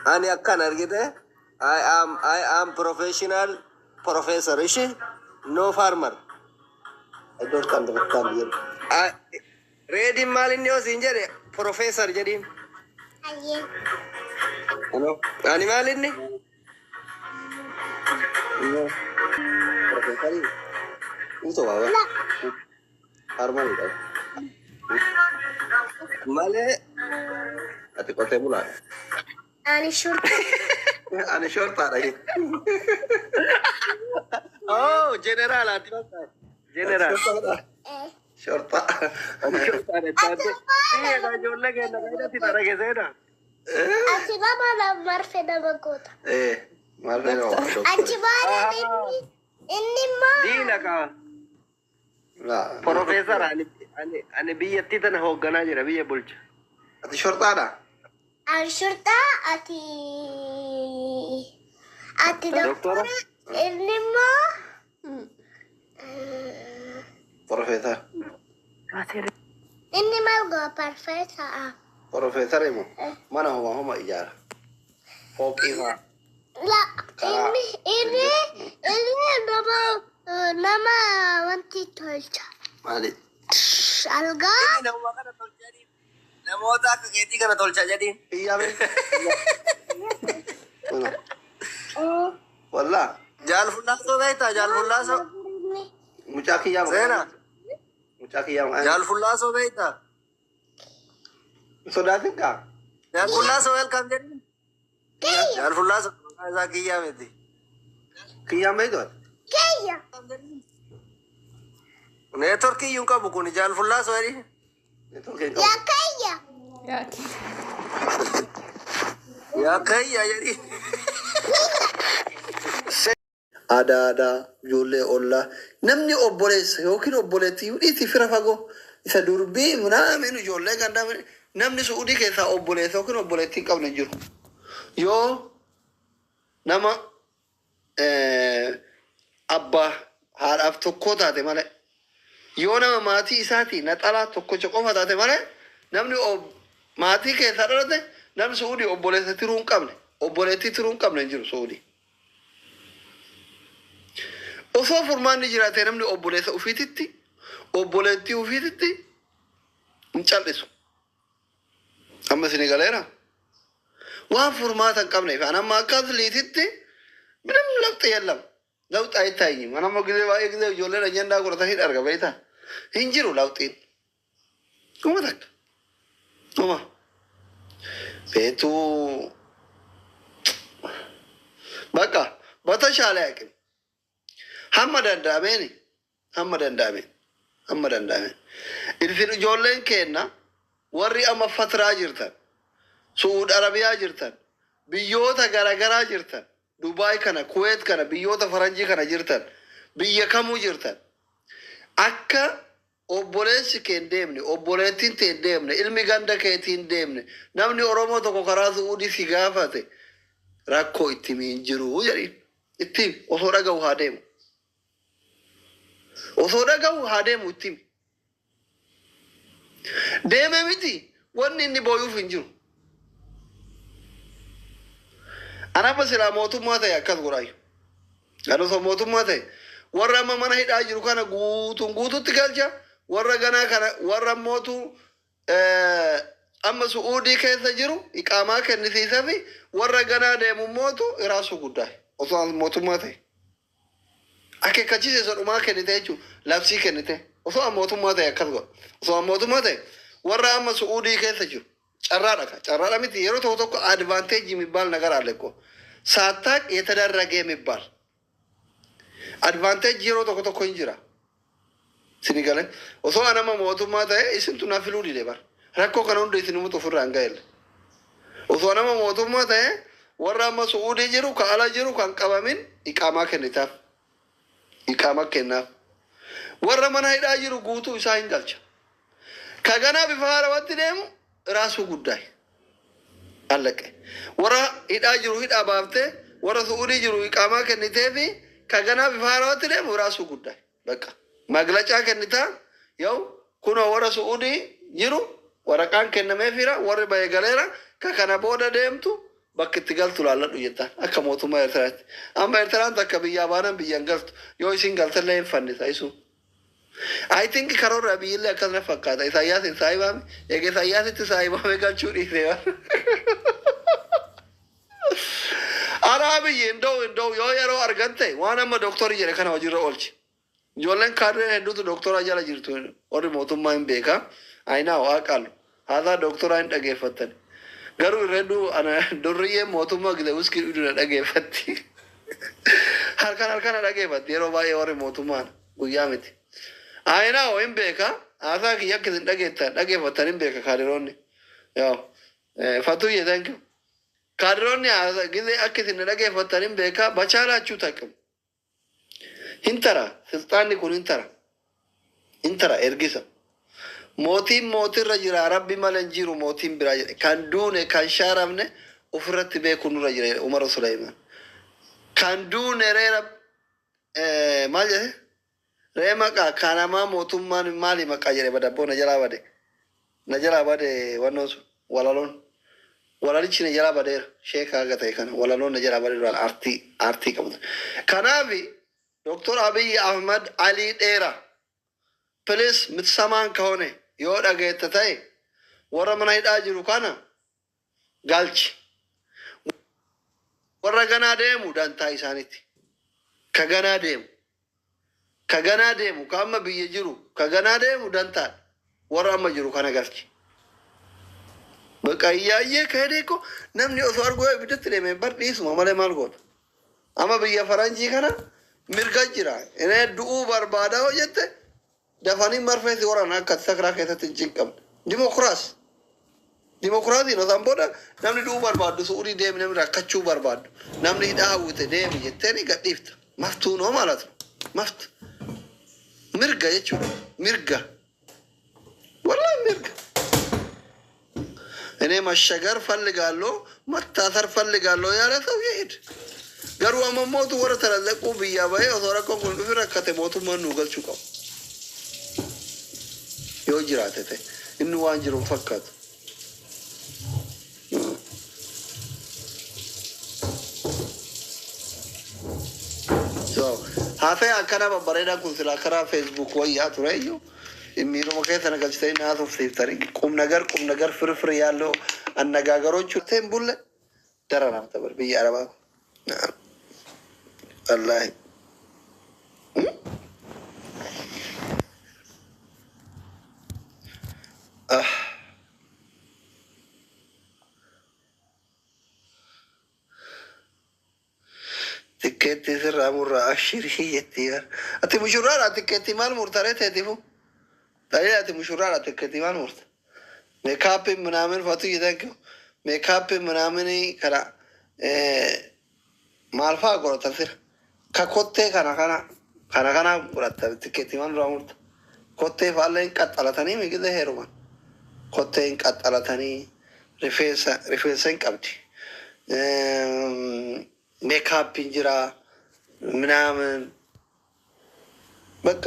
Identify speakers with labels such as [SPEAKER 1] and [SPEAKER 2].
[SPEAKER 1] Ani akkan argite, I am professional professor ishi, no farmer.
[SPEAKER 2] I don't understand you.
[SPEAKER 1] Reediin maal inni yoo siin jedhe, professor jedhiin.
[SPEAKER 3] Ayyee.
[SPEAKER 2] Ano?
[SPEAKER 1] Ani maal inni?
[SPEAKER 2] No. Professor. Itu baba.
[SPEAKER 3] La.
[SPEAKER 2] Farmer itu.
[SPEAKER 1] Malee.
[SPEAKER 2] Ati qotee bulaadha.
[SPEAKER 3] Ani shurta.
[SPEAKER 2] Ani shortaadha.
[SPEAKER 1] Oh, general ati bakka. General.
[SPEAKER 2] Shortaadha.
[SPEAKER 3] Eh.
[SPEAKER 2] Shortaa.
[SPEAKER 1] Ani shortaadha taate. Biyya ijoollee keenya fayyadatti darage seena.
[SPEAKER 3] Ati nama marfee nama goota.
[SPEAKER 2] Eh, maal fedha waa?
[SPEAKER 3] Achi baadaan inni immoo
[SPEAKER 1] Diina qaba.
[SPEAKER 2] Laa.
[SPEAKER 1] Professor, ani biyyattii tana hoogganaa jira, biyya bulcha.
[SPEAKER 2] Ati shortaadha?
[SPEAKER 3] Ani shurtaa, ati
[SPEAKER 1] Doktora.
[SPEAKER 3] doktora, inni immoo
[SPEAKER 2] Professor.
[SPEAKER 3] Inni maal go'a parfeetaa.
[SPEAKER 2] Professor immoo mana homa homa ijaara. Fooqii fa'aa.
[SPEAKER 3] La, inni nama wanti tolcha.
[SPEAKER 2] Maali?
[SPEAKER 3] Algaa.
[SPEAKER 1] Inni namuma kana tolcha jedhiin. Namoota akka keetii kana tolcha jedhiin.
[SPEAKER 2] Iyyaa bee. Wallaa.
[SPEAKER 1] Jaal Fullaasoo beektaa? Jaal Fullaasoo.
[SPEAKER 2] Mucaa kiyyaa maqaan.
[SPEAKER 1] Seenaa.
[SPEAKER 2] Mucaa kiyyaa maqaan.
[SPEAKER 1] Jaal Fullaasoo beektaa?
[SPEAKER 2] Sodaatin kaa?
[SPEAKER 1] Jaal Fullaasoo, welcome jedhiin.
[SPEAKER 3] Kiyya.
[SPEAKER 1] Jaal Fullaasoo maqaan isaa kiyyaa miti.
[SPEAKER 2] Kiyyaan beektu ati?
[SPEAKER 3] Kiyya.
[SPEAKER 1] Networkii iyyuu hin qabu kun. Jaal Fullaasoo jedhiin.
[SPEAKER 2] Networkii hin qabu.
[SPEAKER 3] Yaa kiyya.
[SPEAKER 4] Yaa.
[SPEAKER 1] Yaa kiyyaa jedhiin.
[SPEAKER 2] Aadaa ijoollee ollaa, namni obboleessa yookiin obboleettii dhiisii, fira fagoo isa durbii minaamin, ijoollee gandaa, namni Su'uudii keessaa obboleessa yookiin obboleettii hin qabne hin jiru. Yoo nama abbaa haadhaaf tokkoo taate malee, yoo nama maatii isaatii naxalaa tokkocha qofa taate malee, namni maatii keessaa dhalate, namni Su'uudii obboleessa tiruu hin qabne, obboleettii tiruu hin qabne hin jiru Su'uudii. Osoo furmaanni jiraate, namni obboleessa ufiititti, obboleettii ufiititti hin cal'isu. Amma isin galeera. Waan furmaata hin qabneef an amma akka asliititti ምንም ለውጥ የለም። ለውጥ አይታይም። An amma ጊዜ baay'ee ጊዜ ijoolleen ajandaa godhatanii arga, beektaa? Hin jiru lawxiin. Uma takka. Uma. Beetuu bakka በተሻለ አቅም hamma danda'ameen, hamma danda'ameen, hamma danda'ameen, isin ijoolleen keenna warri amma fatraa jirtan, Su'uud Arabiyaa jirtan, biyyoota garagaraa jirtan, Dubaay kana, Kuweet kana, biyyoota faranjii kana jirtan, biyya kamuu jirtan, akka obboleessi kee hin deemne, obboleettiin tee hin deemne, ilmi ganda keetii hin deemne, namni Oromoo tokko karaa Su'uudii si gaafate, rakkoo itti hin jiru jedhiin. Itti himi. Osoo dhaga'u haa deemu, osoo dhaga'u haa deemu. Itti himi. Deeme miti, wanni inni booyuuf hin jiru. Anapa silaa mootummaa ta'e akkas godhaayu. Kan osoo mootummaa ta'e, warra amma mana hidhaa jiru kana guutuun guututti galcha. Warra ganaa kana, warra mootu amma Su'uudii keessa jiru iqaamaa kennisiisa fi warra ganaa deemu mootu iraasuu guddaa. Osoo mootummaa ta'e. Akeekkachiisa isa dhumaa kennite jechuudha. Labsii kennite. Osoo mootummaa ta'e akkas godha. Osoo mootummaa ta'e, warra amma Su'uudii keessa jiru carraadha ka. Carraadha miti, yeroo tokko tokko advantage የሚባል ነገር አለ እኮ፣ ሳታቅ የተደረገ የሚባል advantage yeroo tokko tokko hin jira. Sini galee, osoo an amma mootummaa ta'e, isintu na filuu dide bar. Rakkoo kana hunda isinumutu ofirraa hin ga'elle. Osoo an amma mootummaa ta'e, warra amma Su'uudii jiru, ka ala jiru, kan qabamin iqaamaa kennitaaf. Iqaamaa kennaaf. Warra mana hidhaa jiru guutuu isaa hin galcha. Ka ganaa bifa haarawatti deemu raasuu guddaa. Allaqe. Warra hidhaa jiru hidhaa baaftee, warra Su'uudii jiru iqaamaa kennitee fi ka ganaa bifa haarawatti deemu raasuu guddaa. Bakka. መግለጫ kennitaa yoo kunoo warra Su'uudii jiru waraqaan kennameefira, warri bahee galeera, ka kana booda deemtu. Bakka itti galtu laalladhu jettaan akka mootummaa Eertiraatti. Amma Eertiraan takka biyyaa baanan biyyan galtu, yoo isin galtellee hin fannisa isu. I think karoorra biyyillee akkasuma fakkaata. Isaayyaas hin saahibaame, eega Isaayyaasitti saahibame galchuu dhiisee bara. Alaa biyyi indoo yoo yeroo argatte waan amma dooktorri jedhe kana hojiirra oolchi. Ijoolleen kaadreen hedduutu dooktora jala jirtu, warri mootummaa hin beeka. Ayinaa waa qaalu. Haasaa dooktoraa hin dhageeffattan. Garuu irra hedduu ana durriyyeen mootummaa gide wiskii dhugdu na dhageeffatti. Halkan halkan na dhageeffatti yeroo baay'ee warri mootummaa guyyaa miti. Ayinaa hin beeka. Haasaa kiyya akka isin dhageettan dhageeffattan hin beeka kaadiroonni. Yoo Fatuyye, thank you. Kaadiroonni gizee akka isin na dhageeffattan hin beeka, bachaalaachuu taqim. Hin tara, silxaanni kun hin tara. Hin tara ergisa. Mootiin mootirra jira, Rabbi malee hin jiru mootiin biraa jedhe. Kan duune kan shaaramne ofirratti beeku nurra jira jedhe Umar Suleyman. Kan duune reera maal jedhe? Ree maqaa kanamaa mootummaan maali maqaa jedhe badabboo na jalaa bade. Na jalaa bade wannoon sun walaloon. Walalichi na jalaa badeera. Sheeka haga ta'e kana walaloon na jalaa bade, duraan aartii aartii qabdu. Kanaafi Dr. Abiy Ahmad Alii Dheera, please, ምትሰማን ከሆነ, yoo dhageetta ta'e, warra mana hidhaa jiru kana galchi. Warra ganaa deemu dantaa isaaniiti. Ka ganaa deemu. Ka ganaa deemu, ka amma biyya jiru, ka ganaa deemu dantaadha. Warra amma jiru kana galchi. Bakka iyyaayyee ka'ee ko namni osoo arguu ibiddatti deeme bar dhiisuma malee maal goota. Amma biyya faranjii kana mirga jira. Inni du'uu barbaadaa hoo jette dafanii marfee si waran akka sakraa keessatti hin cinqabne. Dimokiraas. Dimokiraasiin osaan booda namni du'uu barbaaddu Su'uudii deemi, namni rakkachuu barbaaddu namni hidhaa hawwite deemi jetteeni gadhiifta. Maftuu noo maalatu? Maftu. Mirga jechuudha. Mirga. Wallahi mirga. እኔ መሸገር ፈልጋለሁ መታሰር ፈልጋለሁ ያለ ሰው ይሂድ። Garuu amma mootu warra talallaquu biyyaa bahee osoo rakkoon kun dhufi rakkate mootummaan nu galchuu qabu. Yoo jiraate ta'e inni waan jiru hin fakkaatu. So haasa'e akkana babbareedaan kun silaa karaa Facebook wayyaa ture iyyuu miiruma keessa na galchitanii na haasofsiiftanii ቁም ነገር ቁም ነገር ፍርፍር ያለው አነጋገሮቹ teen bulle dararaaf dabar biyya arabaa kun. Wallaahi. Ah. Tikkeettii sirraa murraa ashirii jetti bar. Ati mushurraadha, tikkeettii maal murtaree teetifu? Ta'ee ati mushurraadha, tikkeettii maal murta? Meekaappii ምናምን fatu thank you. Meekaappii ምናምን kana maal fa'aa godhatan sira? Ka kottee kana kana kana kana godhatta, tikkeettii maal duraa murta? Kottee fa'aallee hin qaxxalatanii miqidee heeruman. Kottee hin qaxxalatanii, rifeensa rifeensa hin qabdi. Meekaappiin jira ምናምን በቃ.